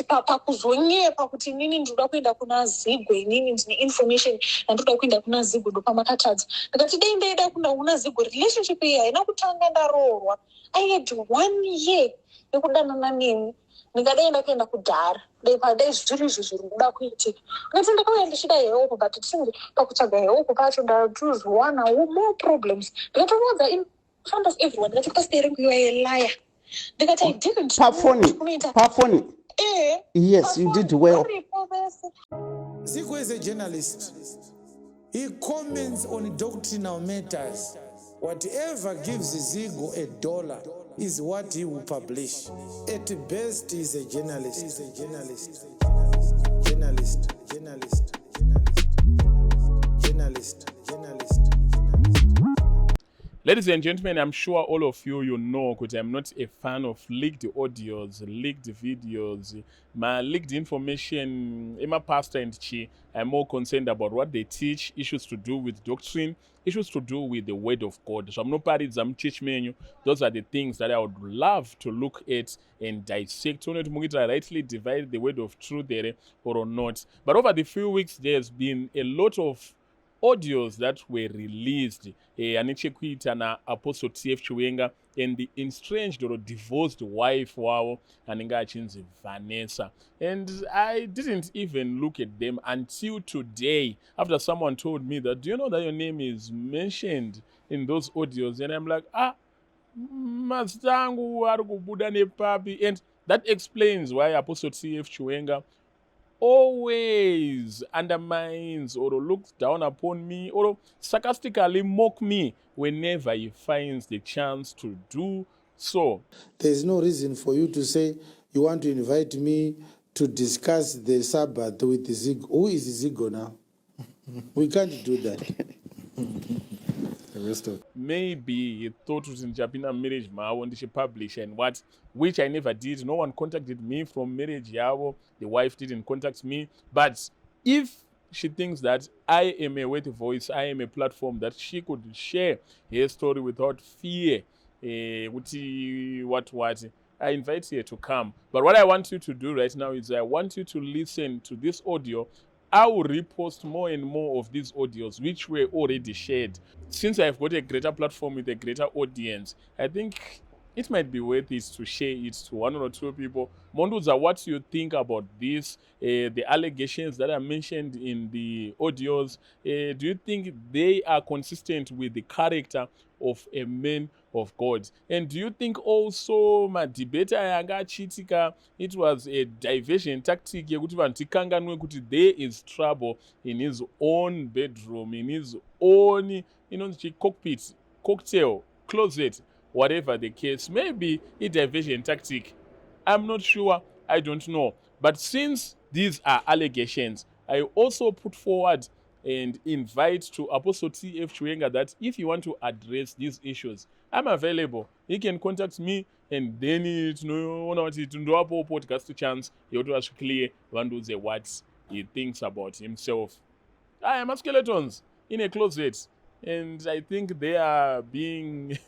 But pakuzonyepa kuti inini ndinoda kuenda kuna Zigo, inini ndine information yandoda kuenda kuna Zigo, ndopamakatadza. Ndikati dei ndaida kuenda kuna Zigo, relationship iyi haina kutanga ndaroorwa. I had one year yekudanana nemi. Ndingadai ndakaenda kudhara, dai padai zviri izvo zviri kuda kuitika. Ndikati ndakauya ndichida help, but tinge pakutsvaga help pacho ndatozowana more problems. Ndikatomuudza in front of everyone, ndikati, "Pastor Rengu, you are a liar." Ndikati, "I didn't know Pafoni. kuti kunoita." Pafoni. Eh. Yes, you did well. Varipo vese. Zigo is a journalist. He comments on doctrinal matters. Whatever gives Zigo a dollar is what he will publish. At best, he's a journalist. He's a journalist. Journalist. Journalist. Journalist. Journalist. Journalist. Journalist. Ladies and gentlemen, I'm sure all of you, you know because I'm not a fan of leaked audios, leaked videos, my leaked information. I'm a pastor and chi. I'm more concerned about what they teach, issues to do with doctrine, issues to do with the word of God. So I'm not munoparidza muchurch menyu. Those are the things that I would love to look at and dissect. Toone kuti mukuita rightly divide the word of truth there or not. But over the few weeks, there's been a lot of audios that were released ane chekuita naApostle TF Chiwenga and the estranged or divorced wife wavo anenge achinzi Vanessa. And I didn't even look at them until today, after someone told me that, "Do you know that your name is mentioned in those audios?" And I'm like, "Ah, mazita angu ari kubuda nepapi?" And that explains why Apostle TF Chiwenga always undermines or looks down upon me or sarcastically mock me whenever he finds the chance to do so. There is no reason for you to say you want to invite me to discuss the Sabbath with Zigo. Who is Zigo now? We can't do that. The rest of Maybe he thought kuti ndichapinda mumarriage mavo ndichipublish and what, which I never did. No one contacted me from marriage yavo. The wife didn't contact me. But if she thinks that I am a worthy voice, I am a platform that she could share her story without fear kuti what, I invite her to come. But what I want you to do right now is I want you to listen to this audio. I will repost more and more of these audios which were already shared. Since I've got a greater platform with a greater audience, I think it might be worth it to share it to one or two people. Mondiudza what you think about this, the allegations that are mentioned in the audios. Do you think they are consistent with the character of a man of God? And do you think also madebate aya anga achiitika, it was a diversion tactic yekuti vanhu tikanganwe kuti there is trouble in his own bedroom, in his own inonzi chicockpit, cocktail, closet, whatever the case? Maybe a diversion tactic, I'm not sure, I don't know. But since these are allegations, I also put forward and invite to Apostle TF Chiwenga that if you want to address these issues, I'm available. He can contact me and then tinoona kuti tindovapowo podcast chance yekuti vasviclear, vandiudze what he thinks about himself. I am skeletons in a closet, and I think they are being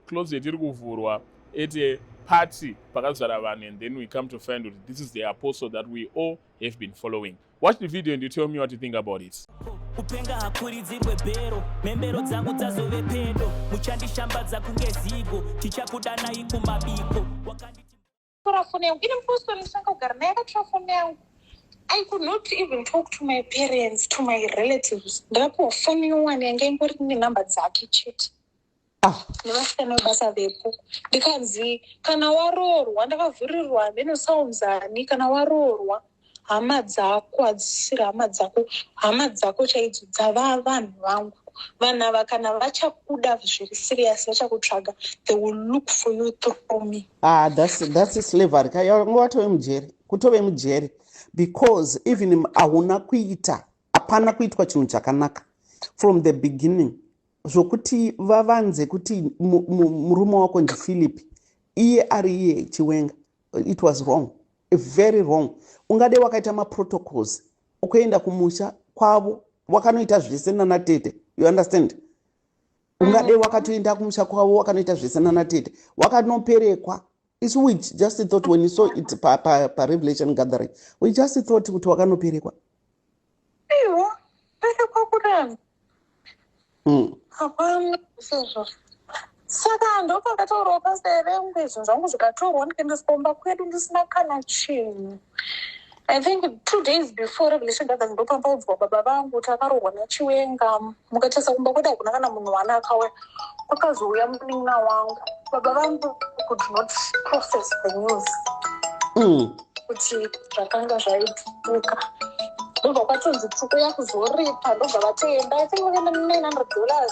closet iri kuvhurwa at a party pakazara vanhu, and then we come to find out this is the apostle that we all have been following. Watch the video and you tell me what you think about it. Kupenga hakuridzirwe bhero, mhembero dzangu dzazove pedo, muchandishambadza kunge Zigo, tichakudanai kumabiko. Wakanditi Tora foni yangu. Ini mupostori nditanga kugara naye akatora foni yangu. I could not even talk to my parents, to my relatives. Ndakapiwa foni yowani yanga ingori nenhamba dzake chete nevasikana vebasa vepo. Ndikanzi kana waroorwa, ndakavhurirwa ndinosaunzani, kana waroorwa hama dzako hadzisiri hama dzako, hama dzako chaidzo dzava vanhu vangu. Vanhu ava kana vachakuda zviri serious, vachakutsvaga, they will look for you through me. Ah, that's slavery ka. Yanga watove mujeri, kutove mujeri, because even hauna kuita, hapana kuitwa chinhu chakanaka from the beginning, zvokuti vavanze kuti murume wako ndiPhilip, iye ari iye Chiwenga. It was wrong, very wrong. Ungade wakaita maprotocols okuenda kumusha kwavo, wakanoita zvese nanatete, you understand? Ungade wakatoenda kumusha kwavo, wakanoita zvese nanatete, wakanoperekwa. Isu we just thought when you saw it paRevelation gathering, we just thought kuti wakanoperekwa. Aiwa, perekwa kudani? Hapana sezvo. Saka ndopakataurawo Pastor Rengwe, zvinhu zvangu zvikatorwa, ndikaendeswa kumba kwedu ndisina kana chinhu. I think 2 days before Revelation gathering ndopambaudzwa baba vangu kuti akarohwa naChiwenga. Mukatarisa kumba kwedu hakuna kana munhu wana akauya. Kwakazouya munin'ina wangu. Baba vangu could not process the news kuti zvakanga zvaitika. Ndobva kwatonzi tuko yakuzoripa, ndobva vatoenda. I think vakaenda ne$900.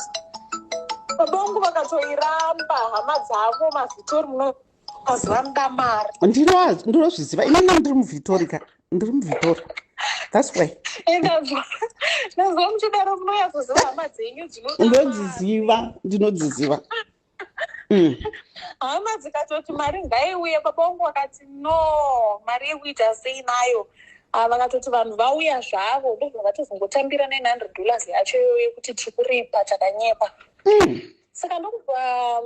Baba vangu vakatoiramba, hama dzavo maVhitori munomazuva anoda mari. Ndinozviziva inini, ndiri muVhitori ka, ndiri muVhitori, that's why. Ndazwa muchidaro, munonyatsoziva hama dzenyu dzinoda mari. Ndinodziziva, ndinodziziva. Hama dzikatoti mari ngaiuye, baba vangu vakati no, mari yekuita sei nayo? Ah, vakatoti vanhu vauya zvavo, ndobva vatozongotambira $900 yacho iyoyo yekuti tiri kuripa takanyepa. Saka ndokubva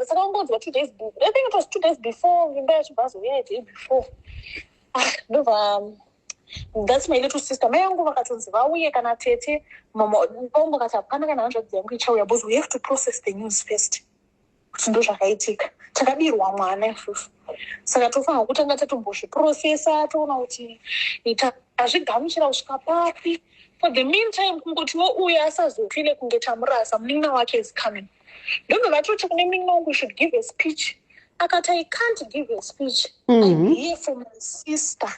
saka ungonzwa 2 days, I think it was 2 days before, imba yachibva azouya day before. Ah, ndobva that's my little sister. Mai vangu vakatonzi vauye kana tete mama vangu vakati hapana kana hanzvadzi yangu ichauya because we have to process the news first kuti ndo zvakaitika, takabirwa mwana isusu, saka tofanira kutanga tatombozviprocessa, toona kuti tazvigamuchira kusvika papi. For the meantime, kungotiwo uyo asazofile kunge tamurasa, munin'ina wake is coming. Ndobva vatoti kune munin'ina wangu, "Should give a speech." Akati, "I can't give a speech. I'm here for my sister."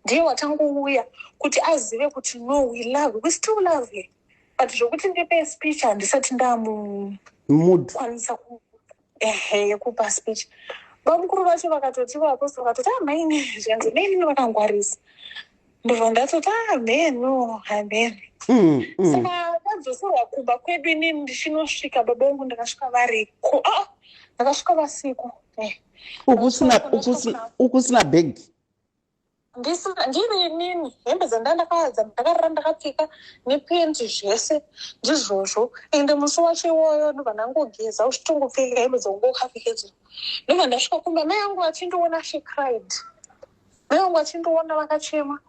Ndiye watangouya kuti azive kuti no, we love, we still love her, but zvokuti ndipe speech handisati ndamu Mood. Kwanisa ehe, yekupa speech. Bamukuru vacho vakatoti, vapostori vakatoti, amaini zvikanzi mainini vakangwarisa. Ndobva ndatoti ameno, ameno. Saka ndadzoserwa kumba kwedu inini, ndichinosvika baba vangu, ndakasvika variko. Aa, ndakasvika vasiku. Ukusina bhegi? Ndisina, ndiri inini, hembe dzandandakawadza, ndakarara ndakapfeka nepenti, zvese ndizvozvo. Ende musi wacho iwoyo ndobva ndangogeza, uchitongopfeka hembe dzongokapfekedzo. Ndobva ndasvika kumba, mai vangu vachindiona, she cried. Mai vangu vachindiona vakachema,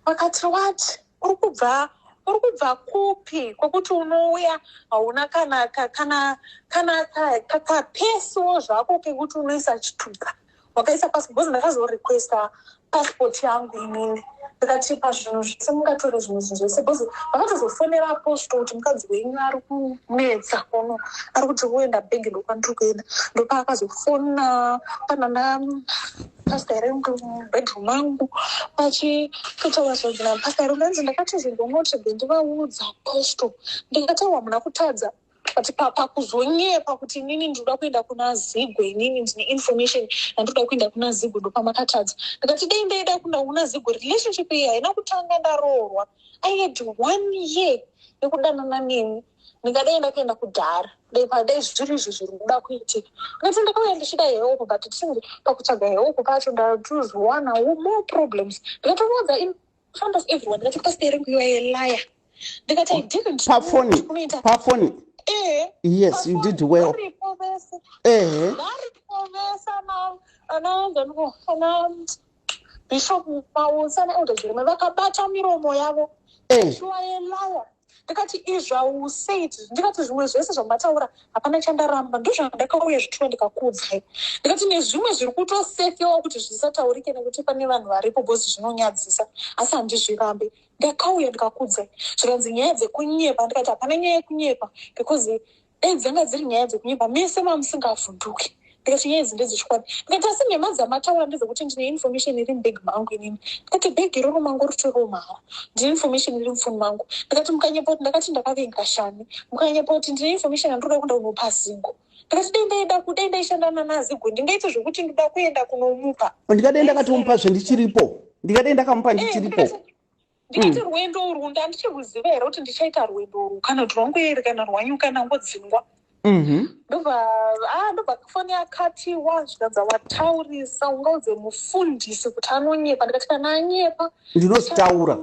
vakati, "What? Uri kubva kupi kwekuti unouya hauna kana kana kapesiwo zvako kekuti unoisa chitupa wakaisa passport?" Because ndakazorequesta passport yangu inini, ndikati pazvinhu zvese mungatore zvimwe zvinhu zvese, because vakatozofonera apostle kuti mukadzi wenyu ari kunetsa kuno, ari kuti kuenda bhegi, ndokwandiri kuenda. Ndopaakazofona panana Pastor Rengu mubedroom mangu, pachitotaura zvinhu naPastor Rengu. Anzi ndakati zindonoti ndivaudza apostle, ndikati hamuna kutadza, but pakuzonyepa kuti inini ndinoda kuenda kuna Zigo, inini ndine information yandinoda kuenda kuna Zigo, ndopamakatadza. Ndikati dei ndaida kuenda kuna Zigo, relationship iyi haina kutanga ndaroorwa. I had one year yekudanana nemi, ndingadai ndakaenda kudhara, dai padai zviri izvi zviri kuda kuitika. Ndikati ndakauya ndichida help, but tinzi pakutsvaga help pacho ndatozowana more problems. Ndikatomuudza in front of everyone, ndikati, "Pastor Rengu, you are a liar." Ndikati, "I didn't know Pafoni? kuti kunoita." Pafoni? Eh. Yes, you did well. Varipo vese. Ehe. Varipo vese, ana Bishop Mausa naElder Jeremy vakabata miromo yavo. "You are a liar." Ndikati, "Izvi hausaid." Ndikati, "Zvimwe zvese zvamataura hapana chandaramba, ndozvandakauya zvitura ndikakuudzai." Ndikati, "Nezvimwe zviri kutosefiwa kuti zvisataurike nekuti pane vanhu varipo, because zvinonyadzisa, asi handizvirambe, ndakauya ndikakuudzai." Zvikanzi, "Nyaya dzekunyepa." Ndikati, "Hapana nyaya yekunyepa, because dai dzanga dziri nyaya dzekunyepa mese mamusingavhunduki." Ndikati, "Nyaya idzi ndedzechokwadi." Ndikati, "Asi nhema dzamataura ndedzekuti ndine information iri mubhegi mangu inini." Ndikati, "Bhegi iroro mangu ritoriwo mahara, ndine information iri mufoni mangu." Ndikati, "Mukanyepa kuti ndakati ndakavenga Shani, mukanyepa kuti ndine information yandinoda kuenda kunopa Zigo." Ndikati, "Dai ndaida, kudai ndaishandana naZigo, ndingaite zvokuti ndoda kuenda kunomupa." Ndikadai ndakatomupa zvendichiripo, ndikadai ndakamupa ndichiripo. Ndikati, "Rwendo urwu ndandichiruziva here kuti ndichaita rwendo urwu, kana kuti rwangoeri kana rwanyuka nangodzingwa?" Ndobva ndobva foni yakatiwa, zvikanzi, "Wataurisa, ungaudze mufundisi kuti anonyepa." Ndikati, "Kana anyepa Ndinozvitaura.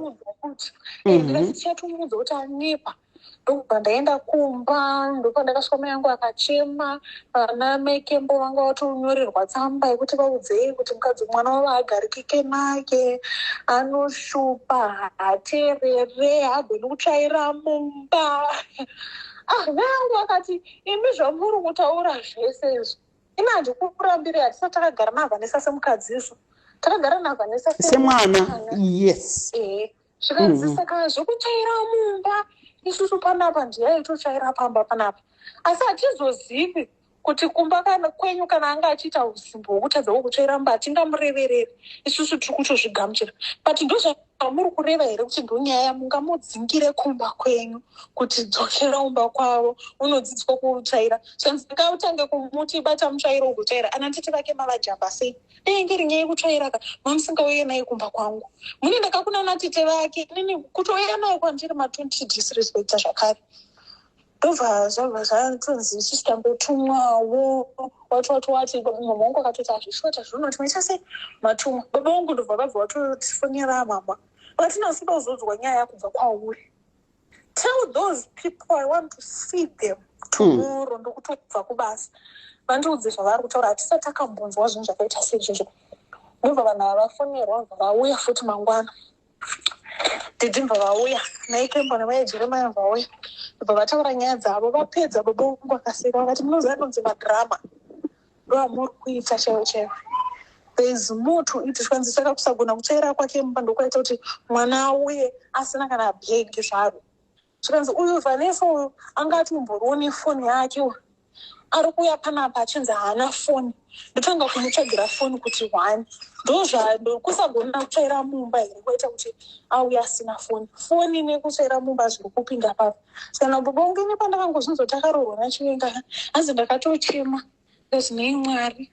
Ndikati, tichatomuudza kuti anyepa." Ndokubva ndaenda kumba, ndopandakasvika mai angu akachema. Vana mekembo vanga vatonyorerwa tsamba yekuti vaudzei kuti mukadzi mwana wavo agarikike naye, anoshupa, haaterere, haagoni kutsvaira mumba. Ah, mai angu akati, imi zvamuri kutaura zvese izvi, ini handikurambiri, hatisati takagara naVanessa semukadzi izvo, takagara naVanessa semwana. Yes. Ehe, zvikanzi saka zvekutsvaira mumba, isusu panapa ndiyaitotsvaira pamba panapa, asi hatizozivi kuti kumba kana kwenyu kana anga achiita usimbo hwekutadza hwekutsvaira mumba, hatingamurevereri, isusu tiri kutozvigamuchira. But ndozvamuri kureva here kuti ndonyaya mungamudzingire kumba kwenyu kuti dzokera kumba kwavo unodzidziswa kutsvaira? Zvanzi ngautange kumuti bata mutsvairo ugotsvaira. Ana tete vake mavajamba sei? Dai ngeri nyaya yekutsvaira ka, mamusingauye naye kumba kwangu, mune ndakakuna natete vake inini kutouya naye kwandiri matonti disrespecta zvakare. Ndobva zvabva zvatonzi isusu tangotumwawo, wati wati wati mama wangu akatoti hazvishota zvinoti maita sei matumwa baba vangu. Ndobva vabva vatotifonera mama vatinasida kuzodzwa nyaya kubva kwauri. Tell those people I want to see them tomorrow. Ndokutobva kubasa, vandiudze zvavari kutaura, hatisati takambonzwa zvinhu zvakaita seizvozvo. Ndobva vanhu ava vafonerwa, bva vauya futi mangwana. Didhi bva vauya, naikembo nemaJeremaya vauya, bva vataura nyaya dzavo. Vapedza, baba vangu akaseka, vakati, munoziva anonzi madhirama ndoamuri kuita chaivo chaivo. There is more to it. Zvikanzi saka kusagona kutsvaira kwake mumba ndokwaita kuti mwana auye asina kana bhegi zvaro. Zvikanzi uyu Vanessa uyu angati umboriwo nefoni yake, uyu ari kuuya panapa achinzi haana foni, ndotanga kumutsvagira foni kuti one. Ndozvakusagona kutsvaira mumba here kwaita kuti auye asina foni? Foni nekutsvaira mumba zviri kupinda papo. Saka baba vangu, ini pandakangozvinzwa takaroorwa naChiwenga, hanzi ndakatochema, ndati, nei Mwari,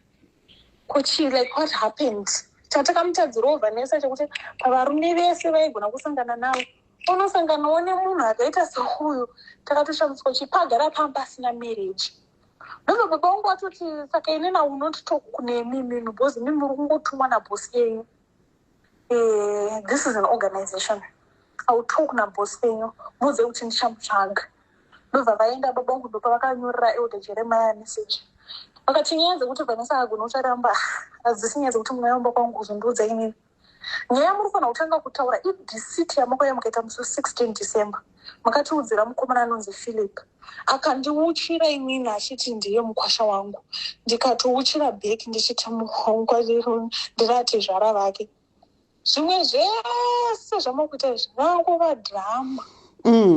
kuchi like what happened chatakamutadzirawo Vanessa, chekuti pavarume vese vaigona kusangana navo unosanganawo nemunhu akaita seuyu? Takatoshamiswa chipagara pamba pasina marriage. Ndobva baba vangu vatoti, saka inini I will not talk kunemi mimi, because imi muri kungotumwa nabhosi yenyu. This is an organization. I will talk nabhosi venyu, muudze kuti ndichamutsvaga. Ndobva vaenda baba vangu, ndopa vakanyorera Elder Jeremiah message, vakati nyaya dzekuti Vanessa agona kucharamba hadzisi nyaya dzekuti munoyamba kwangu kuzondiudza inini. Nyaya muri kufanira kutanga kutaura ideceit yamakauya mukaita musi we16 December, makatiudzira mukomana anonzi Philip akandiuchira inini achiti ndiye mukwasha wangu, ndikatouchira back ndichiti ndirati zvara vake. Zvimwe zvese zvamakuita izvi rangova dhirama.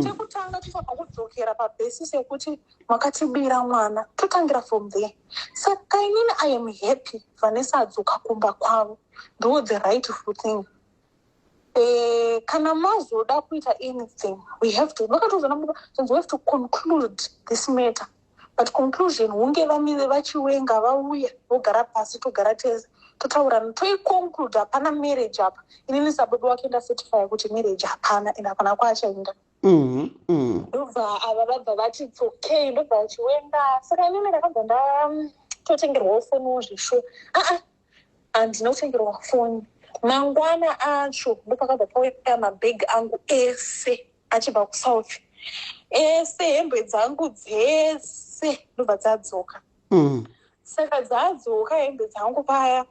Chekutanga tofanira kudzokera pabasis yekuti makatibira mwana, totangira from there. Saka inini I am happy Vanessa adzoka kumba kwavo, ndo the rightful thing. Kana mazoda kuita anything, we have to, vakatozona we have to conclude this matter, but conclusion hunge vamire vaChiwenga vauya, vogara pasi, togara tese, totaurana, toiconclude. Hapana marriage apa. Inini sababa wake ndacertifya kuti marriage hapana and hapana kwaachaenda. Ndobva ava vabva vati it's okay. Ndobva vachiwenga. Saka inini ndakabva ndatotengerwawo foniwo zveshuwa. Aa, handina kutengerwa foni. Mangwana acho ndopakabva pauya mabhegi angu ese achibva kuSouth, ese hembe dzangu dzese ndobva dzadzoka. Saka dzadzoka hembe dzangu paya,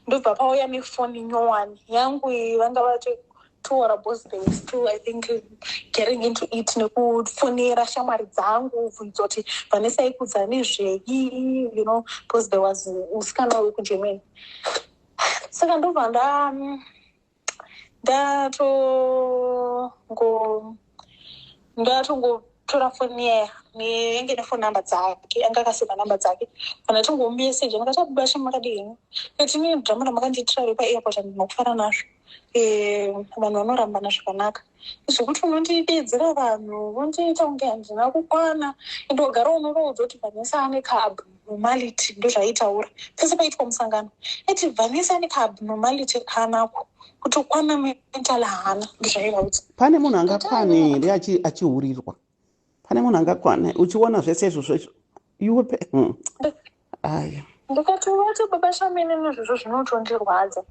ndobva pauya nefoni nyowani yangu iyi. Vanga vatotora because they were still, I think, getting into it nekufonera shamwari dzangu, bvunza kuti Vanessa ikudza nezvei, because there was musikana wekuGermany. Saka ndobva ndatongotora foni yaya nenge nefoni namba dzake, anga akaseva namba dzake. Pandatongomeseja, ndakati, abubasha, makadii henyu? Kati inini dhirama ramakandiitira repaairport handina kufara nazvo. Vanhu vanorambana zvakanaka, zvekuti unondidedzera vanhu vondiita kunge handina kukwana. Indogara unovaudza kuti Vanessa ane kaabnormality. Ndozvaitaura pese paitwa musangano, eti Vanessa ane kaabnormality kaanako, kutokwana mental haana. Ndozvaivaudza. Pane munhu angakwane here achihurirwa? Pane munhu angakwane uchiona zvese izvozvo izvo iwe aya? Ndikatovati, baba Shamini, nezvozvo zvinotondirwadza.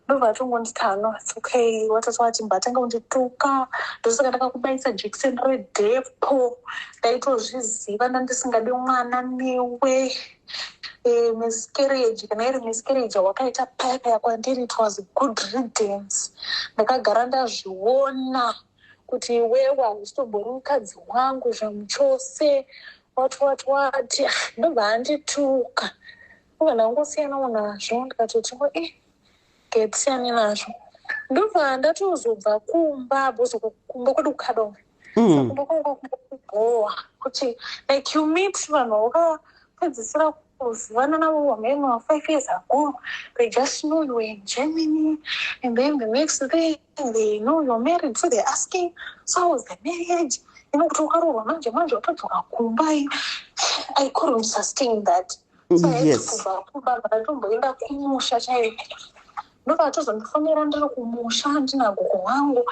Ndobva atongonditi, "Ano, it's okay." Watati wati mbatanga kundituka, "Ndosaka ndakakubayisa jekiseni reDepo. Ndaitozviziva, ndandisingadi mwana newe. Miscarriage, kana iri miscarriage wakaita paya paya kwandiri, it was good riddance. Ndakagara ndazviona kuti iwewe hausitombori mukadzi wangu zvamuchose." Wati wati wati. Ndobva andituka, ndobva ndangosiyanawo nazvo. Ndikatoti, "E, ngetisiyane nazvo." Ndobva ndatozobva kumba, because kumba kwedu kuKadoma. Kumba kwangu kubhowa kuti like you meet vanhu vakapedzisira kuzivana navo wamema 5 years ago. They just know you were in Germany, and then the next thing they know, you're married. So they're asking, "So how was the marriage?" Kuti ukaroorwa manje manje watodzoka kumba. I couldn't sustain that, so I had kubva kumba. Ndatomboenda kumusha chaiko. Ndobva tozondifonera ndiri kumusha, ndina gogo wangu,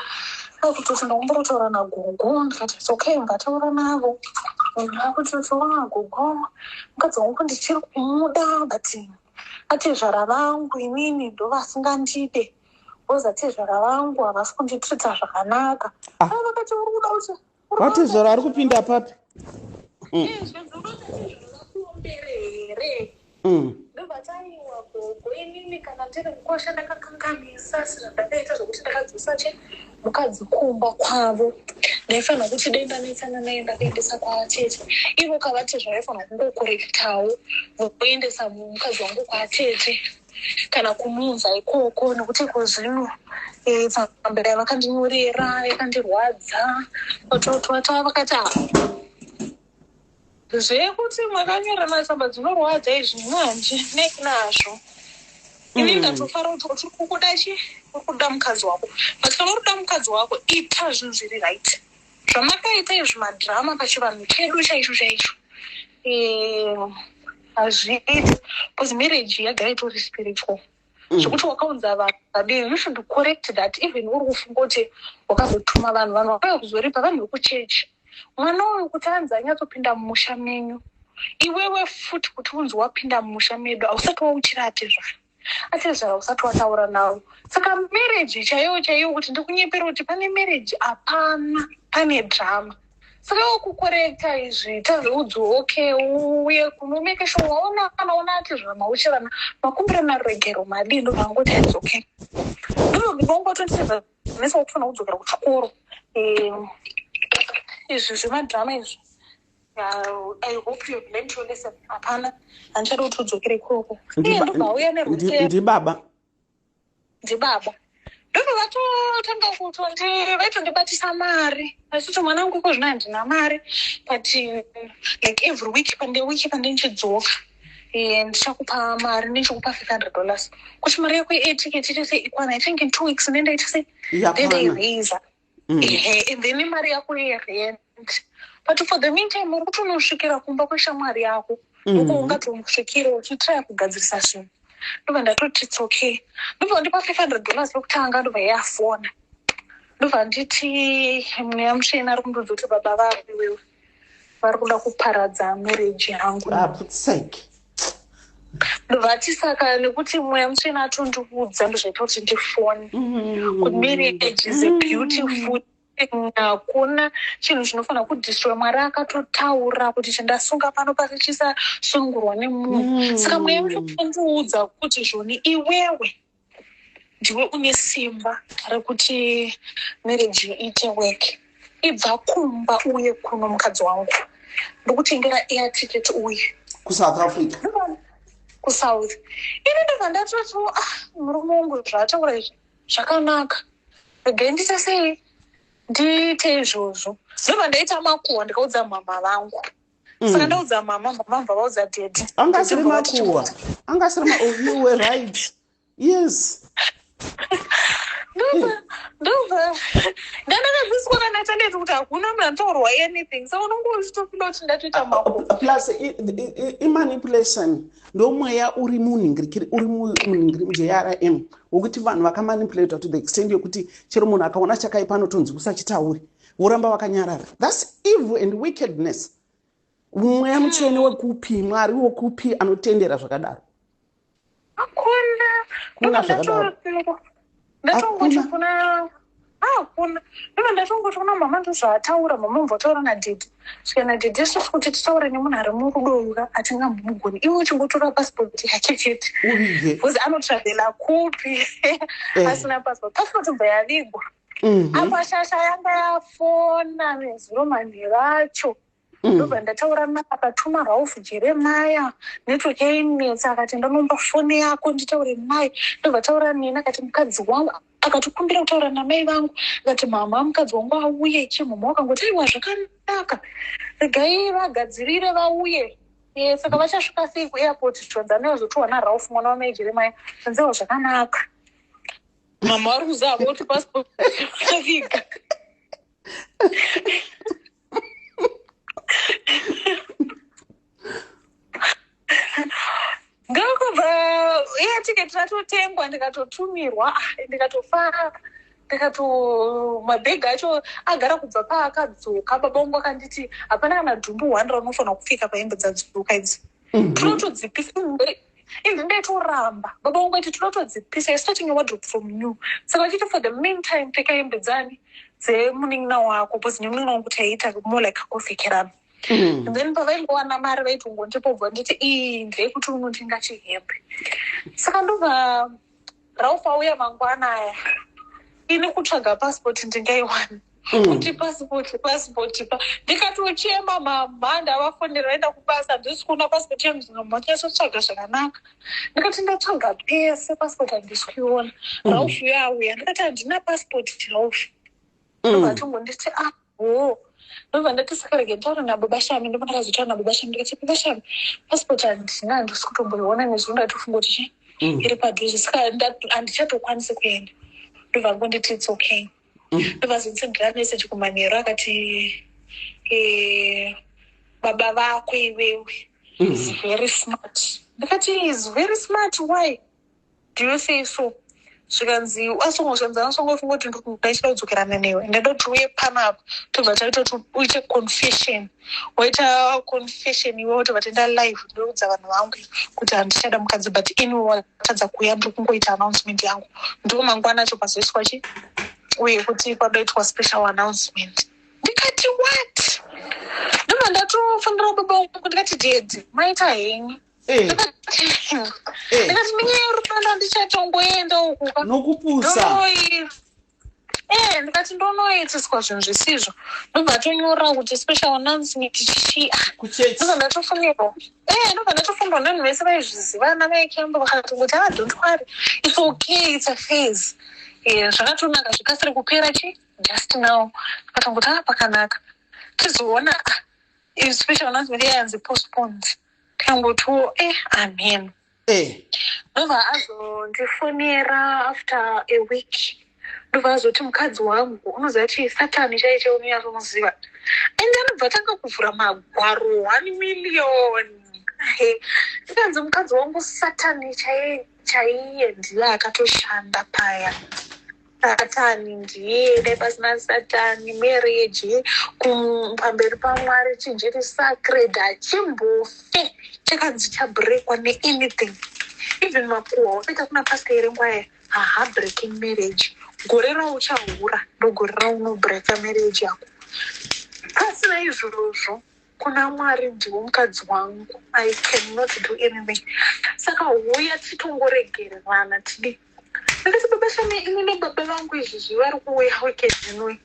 akutoti, "Ndakumbotaura nagogo." Ndikati, "It's okay, ngataura navo." Akutoti, "Wa gogo, mukadzi wangu ndichiri kumuda, but atezvara vangu inini ndo vasingandide, because atezvara vangu havasi kunditreata zvakanaka." Ah. Ah, vakati, "Uri kuda kuti Vatezvara ari kupinda papi? Zvanzi, uri kuda kuti atezvara vakuombere here?" Ndobva taiwa, "Gogo, inini kana ndiri mukosha ndakakanganisa sezvandakaita zvokuti ndakadzosa che mukadzi kumba kwavo. Ndaifanira kuti dai ndanetsana naye ndakaendesa kwatete. Ivo kavati zvavaifanira kungokorektawo, voendesa mukadzi wangu kwatete kana kumuunza ikoko, nekuti iko zvino tsamba yavakandinyorera yakandirwadza." Ototwata vakati, "Ah, zvekuti makanyorana tsamba dzinorwadza izvi manje neki nazvo. Ini ndatofara kuti uri kukuda chi uri kuda mukadzi wako, but kana uri kuda mukadzi wako, ita zvinhu zviri right. Zvamakaita izvi madhirama pachivanhu chedu chaicho chaicho, hazviiti, because marriage yagara itori spiritual, zvekuti wakaunza vanhu vadii, you should correct that. Even uri kufunga kuti wakazotuma vanhu, vanhu vakauya kuzoripa, vanhu vekuchechi. Mwana uyu kuti anzi anyatsopinda mumusha menyu, iwewe futi kuti unzi wapinda mumusha medu, hausati wauchira atezvara. Atezvara usati wataura navo. Saka marriage chaiyo chaiyo, kuti ndikunyepera kuti pane marriage, hapana, pane drama. Saka iwe kukorekta izvi, tazviudzoke uye kunomake sure waona kana ona atezvara, mauchirana, makumbirana ruregero, madii." Ndobva ngoti, "It's okay." Ndinongotondiseva nesa kufanira kudzokera kuchikoro. Izvi zvemadhirama izvi, I hope you have learned your lesson. Hapana, handichada kuti udzokere ikoko. Iye ndobva auya nerutero. Ndibaba. Ndibaba. Ndobva vatotanga kutondi vaitondibatisa mari, vachiti, "Mwana wangu, iko zvino handina mari, but like every week, pande wiki pandinichidzoka, ndichakupa mari, ndichikupa $500 kuti mari yako yeticket ite sei ikwana. I think in 2 weeks nendaita sei." Yakwana. Ndendairaisa. Ehe, and then mari yako yerent, but for the meantime uri kutonosvikira kumba kweshamwari yako uko ungatomusvikira uchitraya kugadzirisa zvinhu. Ndobva ndatoti, "It's okay." Ndobva ndipa $500 yokutanga. Ndobva yafona, ndobva nditi, "Mweya mutsvene ari kundiudza kuti baba vako iwewe vari kuda kuparadza marriage yangu." Ah, putseke. Ndobva ati, "Saka nekuti mweya mutsvene atondiudza, ndozvaita kuti ndifone kuti marriage is a beautiful thing. Hakuna chinhu chinofanira kudestroy. Mwari akatotaura kuti chindasunga pano pasi chisasungurwa nemunhu. Saka mweya mutsvene kuti zvoni iwewe ndiwe une simba rekuti marriage iite work. Ibva kumba uye kuno, mukadzi wangu, ndokutengera air ticket uye." KuSouth Africa. KuSouth. Ini ndobva ndatoti, "Ah, murume wangu zvaataura izvi zvakanaka, regai ndiite sei, ndiite izvozvo." Ndobva ndaita makuhwa, ndikaudza mama vangu. Saka ndaudza mama, mama bva vaudza daddy. Anga asiri Daddy bva vati, makuhwa, anga asiri oh, you were right, yes. Ndobva ndandakadzidziswa kana tandeti kuti hakuna munhu anotaurwa anything, saka unonge uchitofunda kuti ndatoita makuhwa. Plus imanipulation, ndomweya uri munhingirikiri, uri munhingiri muJRM, wokuti vanhu vakamanipulata to the extent yekuti chero munhu akaona chakaipa anotonzi usachitauri, voramba vakanyarara. That's evil and wickedness. Mweya mutsvene wekupi, Mwari wokupi anotendera zvakadaro? Hakuna. Hakuna zvakadaro. Ndatongoti Hakuna. kuna, hakuna. Ndobva ndatongoti kuna mama, ndozvaataura mama, mubva taura nadhedhi, svika nadhedhi isusu kuti titaure nemunhu ari murudo uka atingambomugoni, iwe uchingotora pasipoti yake chete. Uvige. Because anotravhela kupi asina pasipoti? Pasipoti bva yavigwa. Apa shasha yanga yafona nezuro manheru acho. Ndobva ndataura naye, akatuma Ralph Jeremaya, network yainetsa, akati ndanomba foni yako nditaure naye. Ndobva taura neni, akati mukadzi wangu, akatikumbira kutaura namai vangu, akati mama, mukadzi wangu auye chi. Mama wakangoti aiwa, zvakanaka, regai vagadzirire vauye. Saka vachasvika sei kuairport? Tonzi anozotiwa naRalph, mwana wamai Jeremaya. Tonzi aiwa, zvakanaka. Mama vari kuzava kuti passport aviga. Ndokubva iya tiketi ratotengwa, ndikatotumirwa, ndikatofara, ndikato mabhegi acho agara kubva paakadzoka. Baba vangu akanditi hapana kana dhumbu one raunofanira kupfeka pahembe dzadzoka idzi. Tinotodzipisa indi. Ndaitoramba. Baba vangu aiti tinotodzipisa, you starting a wardrobe from new. Saka vachiti for the meantime pfeka hembe dzani, dzemunin'ina wako, because nemunin'ina wangu taiita more like kakupfekerana. And then pavaingowana mari vaitongondipa, nditi iyi ndeyekuti unotenga chihembe. Saka ndobva Ralph auya mangwana aya, ini kutsvaga pasipoti ndingaiwani? Kuti pasipoti, pasipoti pa, ndikatochema, mama ndavafonera vaenda kubasa, handisi kuona pasipoti yangu. Zvingamanyatsotsvaga zvakanaka. Ndikati ndatsvaga pese, pasipoti handisi kuiona. Ralph uyo auya, ndikati handina pasipoti, Ralph. Ndobva atongonditi ah, ho. Ndobva ndati saka rege nditaure nababa Shami. Ndobva ndakazotaura nababa Shami, ndikati baba Shami, pasipoti handina, handisi kutomboiona nezuro, ndatofunga kuti chi iri padhuze, saka handichatokwanisi kuenda. Ndobva angonditi it's okay. Ndobva azondisendera meseji kumanheru, akati baba vako iwewe is very smart. Ndikati is very smart, why do you say so? Zvikanzi asongozvanzi asongofunga kuti ndaichida kudzokerana newe, ndada kuti uye panapa, tobva taita kuti uite confession, waita confession iwewe, tobva taenda live, ndoudza vanhu vangu kuti handichada mukadzi, but anyway watadza kuuya, ndiri kungoita announcement yangu. Ndo mangwana acho pazoiswa chi uye kuti padoitwa special announcement. Ndikati what? Ndobva ndatofonera baba vangu, ndikati daddy, maita henyu. Ndikati nenyaya yerudo handichatongoenda uku ka. Nokupusa. Ndikati ndonoitiswa zvinhu zvisizvo. Ndobva tonyora kuti special announcement chichi. Kuchechi. Ndobva ndatofongerwa, ndobva ndatofongerwa nevanhu vese vaizviziva, ana vaikembo, vakatongoti ah, don't worry, it's okay, it's a phase. Zvakatonaka, zvikasire kupera chi just now. Ndikatongoti ah, pakanaka, tizoona. Ah, special announcement yayanzi postponed. Tikangotiwo amen. Ndobva azondifonera after a week, ndobva azoti mukadzi wangu, unoziva kuti Satani chaicho unonyatsomuziva, ende anobva atanga kuvhura magwaro 1 million. Ndikanzi mukadzi wangu Satani chaiye chaiye ndiye akatoshanda paya, Satani ndiye. Dai pasina Satani, marriage pamberi paMwari chinjiri sacred, hachimbofe chakanzi chabreakwa neanything. Even makuhwa wakaita kuna pasta Yerengwaya hahabreaki marriage. Gore rauchahura ndogore raunobreaka marriage yako. Pasina izvozvo, kuna Mwari ndiwo mukadzi wangu, I cannot do anything. Saka huya titongoregererana tidi. Ndakati baba Shami, ini nebaba vangu izvizvi vari kuuya weekend inoi,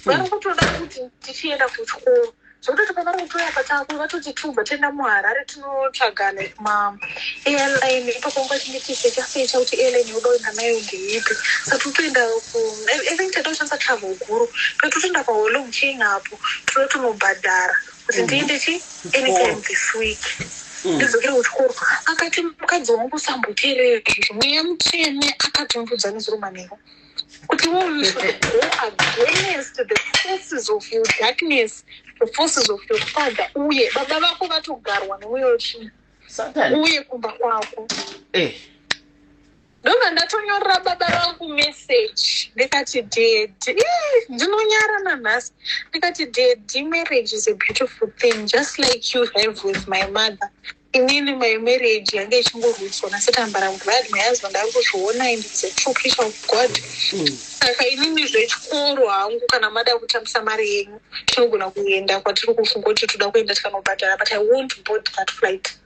vari kutoda kuti tichienda kuchikoro, zvekutoti pavari kutoya patako vatoti tubva toenda muHarare, tinotsvaga like maairline ipapo, ngachinge tisearcha searcha kuti airline yoda kuenda nayo ndeipi. Saka totoenda ku, I think tada kushandisa Travel Guru, totoenda paHolong Cheng apo, toda tonobhadhara kuti ndiende chi anytime this week, ndidzokere kuchikoro. Akati mukadzi wangu usamboteerera izvi, Mweya Mutsvene akatondudza nezuro manheru kuti you should go against the forces of your darkness, the forces of your father. Uye baba vako vatogarwa nemweya wetsvina. Satani. Uye kumba kwako. Ndobva ndatonyorera baba vangu message, ndikati daddy, ndinonyara nanhasi, ndikati daddy, marriage is a beautiful thing, just like you have with my mother. Inini my marriage yanga ichingorwiswa nasatan, but I'm glad my husband ari kuzviona and is a true creature of God. Saka inini zvechikoro hangu, kana mada kutambisa mari yenyu, tinogona kuenda kwatiri kufunga kuti toda kuenda, tikanobhadhara, but I won't board that flight.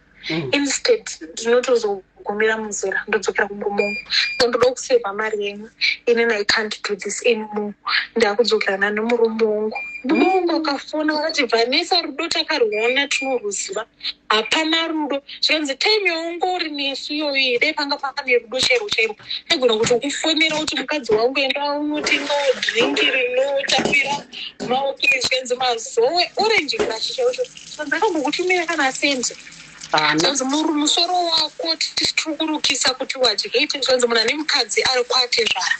Instead ndinotozogumira munzira, ndodzokera kumurume wangu. So ndoda kusevha mari yenyu. Inini I can't do this anymore, ndakudzokerana nemurume wangu. Murume wangu akafona akati, "Vanessa, rudo takarwona, tinorwuziva, hapana rudo." Zvikanzi, "Time yaungori nesu iyoyo, dai panga pane rudo chairwo chairwo, aigona kuti ukufonera kuti, 'Mukadzi wangu, enda unotengawo drink rinotapira maOK.' Zvikanzi, 'Mazowe Orange Crush chaicho.' Zvikanzi, "Akambokutumira kana sendi?" Haana. Zvanzi, "Musoro wako tiri kurukisa kuti wadyeite." Zvanzi, "Munhu ane mukadzi ari kwatezvara."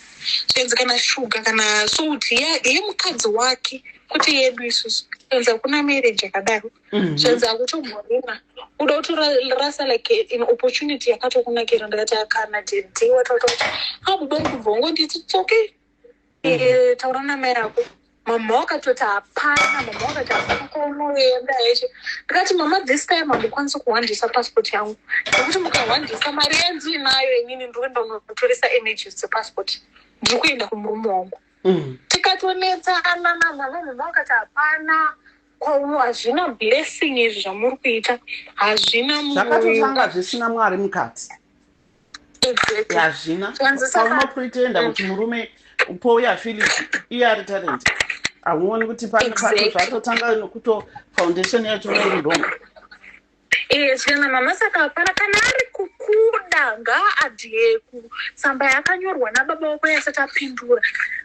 Zvanzi, "Kana shuga kana salt yemukadzi wake, kuti yedu isusu." Zvanzi, "Hakuna marriage yakadaro." Zvanzi, "Hakutomborina, uda kutorasa like an opportunity yakatokunakira." Ndakati, "Akana daddy, watawata abuda kubva wangonditi it's okay. Taura namai ako." Mama wakatoti hapana, mama wakati hapana kwaunoenda yeshe. Ndikati, "Mama, this time hamukwanisi kuhwandisa passport yangu, nekuti mukahwandisa mari yandiinayo inini, ndiri kuenda kunotoresa images dzepassport, ndiri kuenda kumurume wangu." Tikatonetsana namama. Mama wakati hapana kwauno, hazvina blessing izvi zvamuri kuita, hazvina mwoyo. Zvakatotanga zvisina Mwari mukati. Exactly. Hazvina. Zvanzi saka- Paunopretenda kuti murume pouya Philip, iye ari talent, hauoni kuti pane zvatotanga nokuto foundation yacho iri wrong. Zvikana mama, saka hapana, kana ari kukuda ngaadye kutsamba yakanyorwa nababa wako yasati apindura.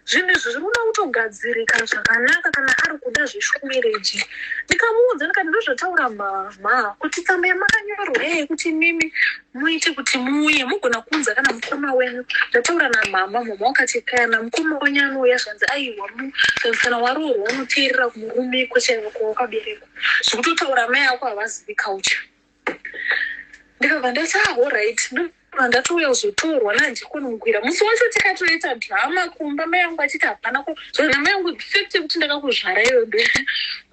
Zvinhu izvi zviri kuda kutogadzirika zvakanaka kana ari kuda zveshmarriage. Ndikamuudza ndikati, "Ndozvataura mama kuti tsamba yamakanyorwa yekuti mimi muite kuti muuye, mugona kuunza kana mukoma wenyu. Ndataura namama, mama wakati kana mukoma wenyu anouya." Zvanzi, "Aiwa, zvanzi kana waroorwa unoteerera kumurume kwechaivo kwawakaberekwa, zvekutotaura mai ako havazivi culture." Ndikabva ndati, "Ah, alright." Ndobva ndatouya kuzotorwa naDeacon Mugwira musi wacho. Tikatoita drama kumba, mai yangu achiti hapana zvona mai yangu, fact yekuti ndakakuzvara iyo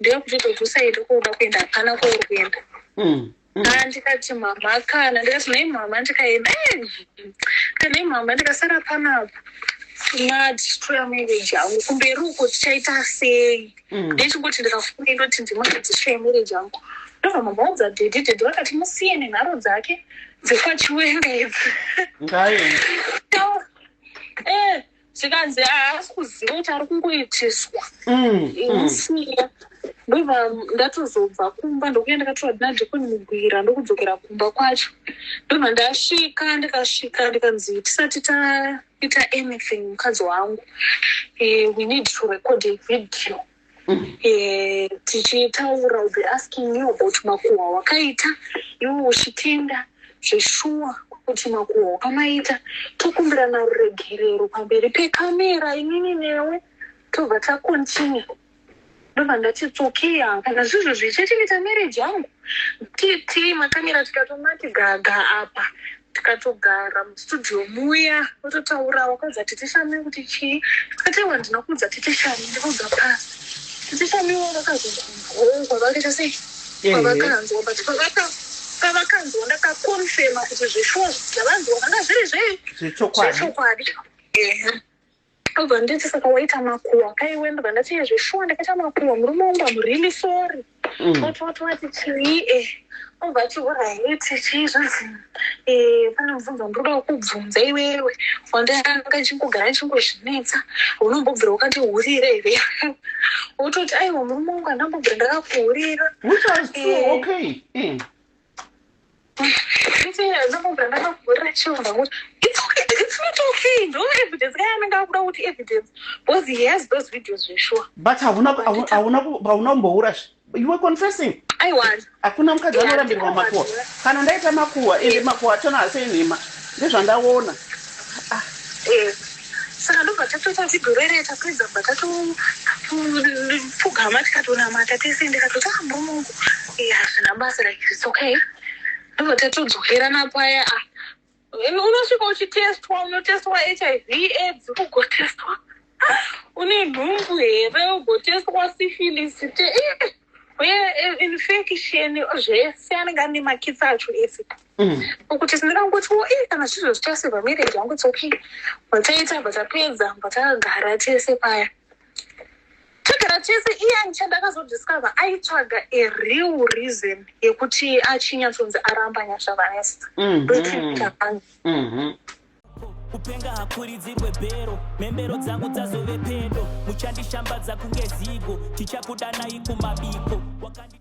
ndeyekutoita kuti usaende kwauda kuenda, hapana kwauri kuenda. Ah, ndikati, "Mama, kana," ndikati, "Nhai mama, ndikaenda, kana mama ndikasara panapa, madestroya marriage yangu kumberi uko, tichaita sei?" Ndechingoti ndikafunga ndoti ndimakadestroya marriage yangu. Ndobva mama udza daddy, daddy vakati musiye nenharo dzake dzekwaChiwenga idzi. Ngaende. Zvikanzi haasi kuziva kuti ari kungoitiswa. Musiya. Ndobva ndatozobva kumba, ndokuya ndakatora naDeacon Mugwira, ndokudzokera kumba kwacho. Ndobva ndasvika, ndikasvika ndikanzi, "Tisati taita anything, mukadzi wangu, we need to record a video tichitaura, will be asking you about makuhwa wakaita, iwe uchitenda zveshuwa kuti makuhwa wakamaita. Tokumbirana ruregerero pamberi pekamera, inini newe, tobva tacontinue." Ndobva ndati, "Tsokeya, kana zvizvo zvichachengeta marriage yangu." Titi makamera tikatomati gaga apa, tikatogara mustudio muya, ototaura, wakaudza Tete Shami kuti chii? Tikati, "Aiwa, ndina kuudza Tete Shami, ndakaudza pasi." Tete Shamiwo vakazobvunzwawo kwavakaita sei, kwavakanzwa, but pavakanzwa ndakaconfirma kuti zveshuwa zvavanzwa zvanga zviri zvei? Zvechokwadi. Zvechokwadi. Ehe. Obva nditi, "Saka waita makuhwa kaiwe?" Ndobva ndati, "Zveshuwa ndakaita makuhwa, murume wangu, am really sorry." Ototi wati chii? Obva ati, "Alright, chii?" Zvanzi, "Pane mubvunzo wandiroda kukubvunza iwewe, wandanga chingogara chingozvinetsa. Unombobvira wakandihurira here?" Wototi, "Aiwa, murume wangu, handambobvira ndakakuhurira." Which was true. Okay. Nditi, "Ndambobvira ndakakuhurira chiwo?" Ndakuti, "It's okay, it's not okay. Ndo evidence kaya anenge akuda kuti evidence, because he has those videos zvesure." But hauna kumboura, you were confessing. Aiwa. Hakuna mukadzi Yeah, anorambirwa makuhwa. Kana ndaita makuhwa, ende makuhwa achona asei nhema, ndezvandaona. Saka ndobva tatoita vhidhio rere, tapedza bva tatopfugama, tikatonamata tese. Ndikatoti, "Ah, murume wangu, hazvina basa, like it's okay." Ndobva tatodzokera napaya. Ah, unosvika uchitestwa, unotestwa HIV AIDS, ugotestwa une nhumbu here, ugotestwa syphilis, uye infection, zvese anenge. Anenge ane makitsi acho ese. Ukuti ndinangoti wo i kana zvizvo zvichaseva marriage yangu, it's okay. Bvataita, bvatapedza, bvatakagara tese paya, tagara tese. Iye chandakazodiscover, aitsvaga a real reason yekuti achinyatsonzi aramba Nyasha Vanessa. Kupenga hakuridzirwe bhero, mhembero dzangu dzazove pedo, muchandishambadza kunge Zigo, tichakudanai kumabiko. Wakandi